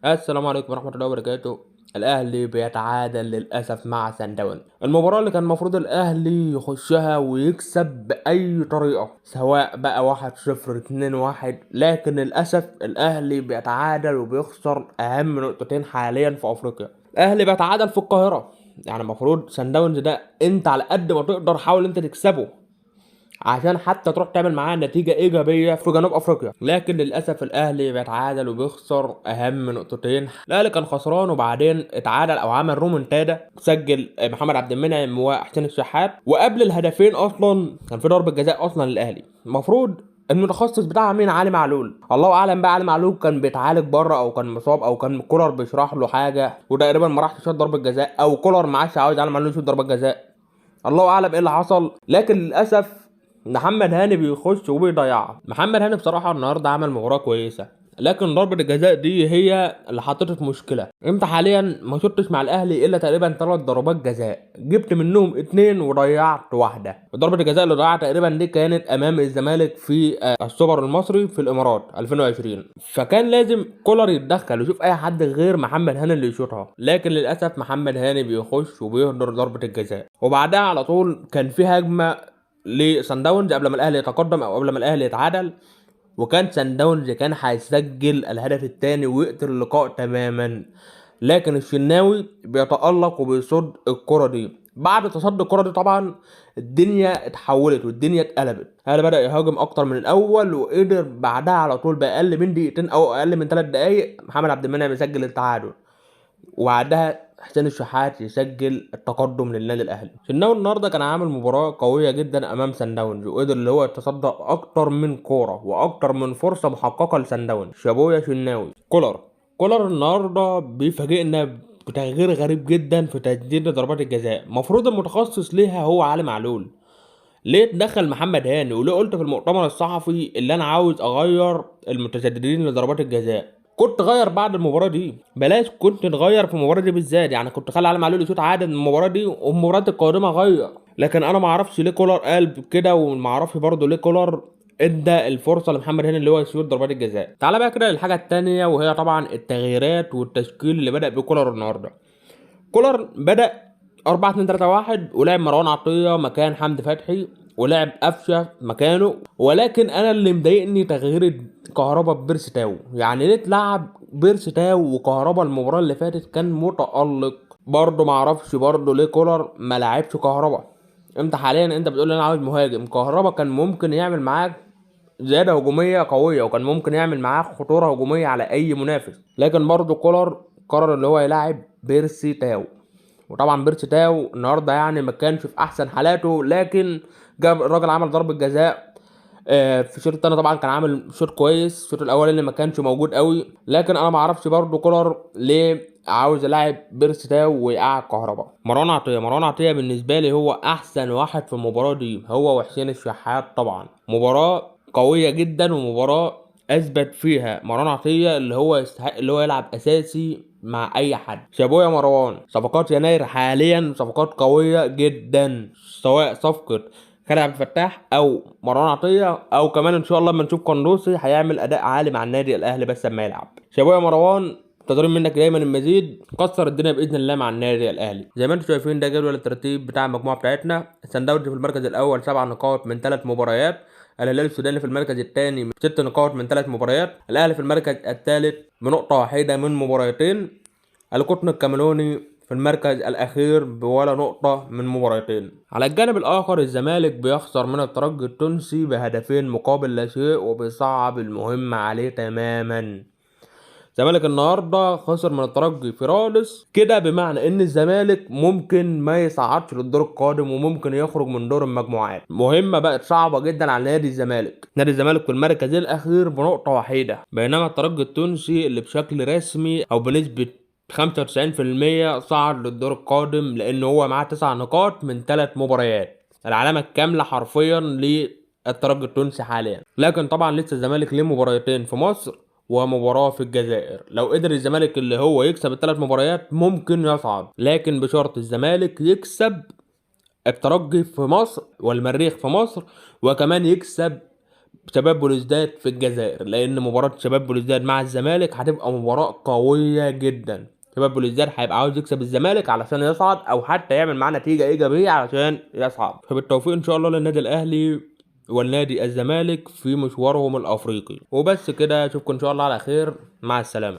السلام عليكم ورحمة الله وبركاته. الأهلي بيتعادل للأسف مع سان داونز، المباراة اللي كان المفروض الأهلي يخشها ويكسب بأي طريقة، سواء بقى 1-0 2-1، لكن للأسف الأهلي بيتعادل وبيخسر أهم نقطتين حاليا في أفريقيا. الأهلي بيتعادل في القاهرة، يعني المفروض سان داونز ده أنت على قد ما تقدر حاول أنت تكسبه عشان حتى تروح تعمل معاه نتيجة إيجابية في جنوب أفريقيا، لكن للأسف الأهلي بيتعادل وبيخسر أهم نقطتين. الأهلي كان خسران وبعدين اتعادل أو عمل رومنتادا، سجل محمد عبد المنعم وحسين الشحات، وقبل الهدفين أصلا كان في ضربة جزاء أصلا للأهلي. المفروض المتخصص بتاعها مين؟ علي معلول. الله أعلم بقى علي معلول كان بيتعالج بره أو كان مصاب أو كان كولر بيشرح له حاجة وتقريبا ما راحش شاط ضربة جزاء، أو كولر ما عادش عاوز علي معلول يشوط ضربة جزاء، الله أعلم إيه اللي حصل. لكن للأسف محمد هاني بيخش وبيضيعها. محمد هاني بصراحة النهاردة عمل مباراة كويسة، لكن ضربة الجزاء دي هي اللي حطته في مشكلة. انت حاليا ما شطتش مع الاهلي الا تقريبا 3 ضربات جزاء، جبت منهم 2 وضيعت واحدة. وضربة الجزاء اللي ضيعها تقريبا دي كانت امام الزمالك في السوبر المصري في الامارات 2020، فكان لازم كولر يتدخل ويشوف اي حد غير محمد هاني اللي يشوطها، لكن للاسف محمد هاني بيخش وبيهدر ضربة الجزاء. وبعدها على طول كان في هجمة لسان داونز قبل ما الاهلي يتقدم او قبل ما الاهلي يتعادل، وكان سان داونز كان هيسجل الهدف الثاني ويقتل اللقاء تماما، لكن الشناوي بيتألق وبيصد الكرة دي. بعد تصدي الكرة دي طبعا الدنيا اتحولت والدنيا اتقلبت، الاهلي بدأ يهاجم اكتر من الاول، وقدر بعدها على طول باقل من دقيقتين او اقل من 3 دقايق محمد عبد المنعم يسجل التعادل، وبعدها حسين الشحات يسجل التقدم للنادي الاهلي. الشناوي النهارده كان عامل مباراه قويه جدا امام سان داونز، وقدر اللي هو يتصدى اكتر من كوره واكتر من فرصه محققه لسان داونز. شابوه يا شناوي. كولر النهارده بيفاجئنا بتغيير غريب جدا في تسديد ضربات الجزاء، المفروض المتخصص ليها هو علي معلول، ليه تدخل محمد هاني؟ وليه قلت في المؤتمر الصحفي اللي انا عاوز اغير المتسددين لضربات الجزاء؟ كنت غير بعد المباراة دي، بلاش كنت تغير في المباراة دي بالذات، يعني كنت خلي علي معلول يشوط عادي من المباراة دي والمباراة القادمة غير. لكن انا ما اعرفش ليه كولر قال كده، وما اعرفش برضه ليه كولر ادى الفرصة لمحمد هاني اللي هو يشوط ضربات الجزاء. تعالى بقى كده للحاجة التانية، وهي طبعا التغييرات والتشكيل اللي بدأ بيه كولر النهاردة. كولر بدأ 4-2-3-1 ولعب مروان عطية مكان حمدي فتحي، ولعب قفشه مكانه. ولكن انا اللي مضايقني تغيير كهربا ببيرسي تاو، يعني ليه تلعب بيرسي تاو وكهربا المباراه اللي فاتت كان متالق؟ برضه ما اعرفش برضه ليه كولر ما لعبش كهربا. انت حاليا انت بتقول انا عاوز مهاجم، كهربا كان ممكن يعمل معاك زياده هجوميه قويه، وكان ممكن يعمل معاك خطوره هجوميه على اي منافس، لكن برضه كولر قرر اللي هو يلعب بيرسي تاو. وطبعا بيرسي تاو النهارده يعني ما كانش في احسن حالاته، لكن جاب الراجل عمل ضربه جزاء في الشوط الثاني، طبعا كان عامل شوط كويس، الشوط الاولاني ما كانش موجود قوي. لكن انا ما اعرفش برضه كولر ليه عاوز يلاعب بيرسي تاو ويقعد كهربا. مروان عطيه بالنسبه لي هو احسن واحد في المباراه دي، هو وحسين الشحات. طبعا مباراه قويه جدا، ومباراه اثبت فيها مروان عطيه اللي هو يستحق اللي هو يلعب اساسي مع اي حد. شابوه يا مروان. صفقات يناير حاليا صفقات قويه جدا، سواء صفقه خالد عبد الفتاح او مروان عطيه، او كمان ان شاء الله لما نشوف قندوسي هيعمل اداء عالي مع النادي الاهلي بس لما يلعب. شابوه يا مروان، منتظرين منك دايما المزيد، كسر الدنيا باذن الله مع النادي الاهلي. زي ما انتم شايفين ده جدول الترتيب بتاع المجموعه بتاعتنا. سان داونز في المركز الاول 7 نقاط من 3 مباريات، الهلال السوداني في المركز الثاني 6 نقاط من 3 مباريات، الاهلي في المركز الثالث بنقطه واحده من مباراتين، القطن الكاميروني في المركز الأخير بولا نقطة من مباراتين. على الجانب الآخر الزمالك بيخسر من الترجي التونسي بهدفين مقابل لا شيء، وبيصعب المهمة عليه تماما. الزمالك النهاردة خسر من الترجي في رادس كده، بمعنى إن الزمالك ممكن ما يصعدش للدور القادم وممكن يخرج من دور المجموعات. مهمة بقت صعبة جدا على نادي الزمالك. نادي الزمالك في المركز الأخير بنقطة وحيدة، بينما الترجي التونسي اللي بشكل رسمي أو بنسبة 95% صعد للدور القادم، لأن هو معاه 9 نقاط من 3 مباريات، العلامة الكاملة حرفيا للترجي التونسي حاليا. لكن طبعا لسه الزمالك ليه مباراتين في مصر ومباراة في الجزائر، لو قدر الزمالك اللي هو يكسب ال3 مباريات ممكن يصعد، لكن بشرط الزمالك يكسب الترجي في مصر والمريخ في مصر، وكمان يكسب شباب بلوزداد في الجزائر، لان مباراة شباب بلوزداد مع الزمالك هتبقى مباراة قوية جدا. شباب بلوزداد هيبقى عاوز يكسب الزمالك علشان يصعد، او حتى يعمل معاه نتيجة ايجابية علشان يصعد. فبالتوفيق ان شاء الله للنادي الاهلي والنادي الزمالك في مشوارهم الافريقي. وبس كده، اشوفكم ان شاء الله على خير، مع السلامة.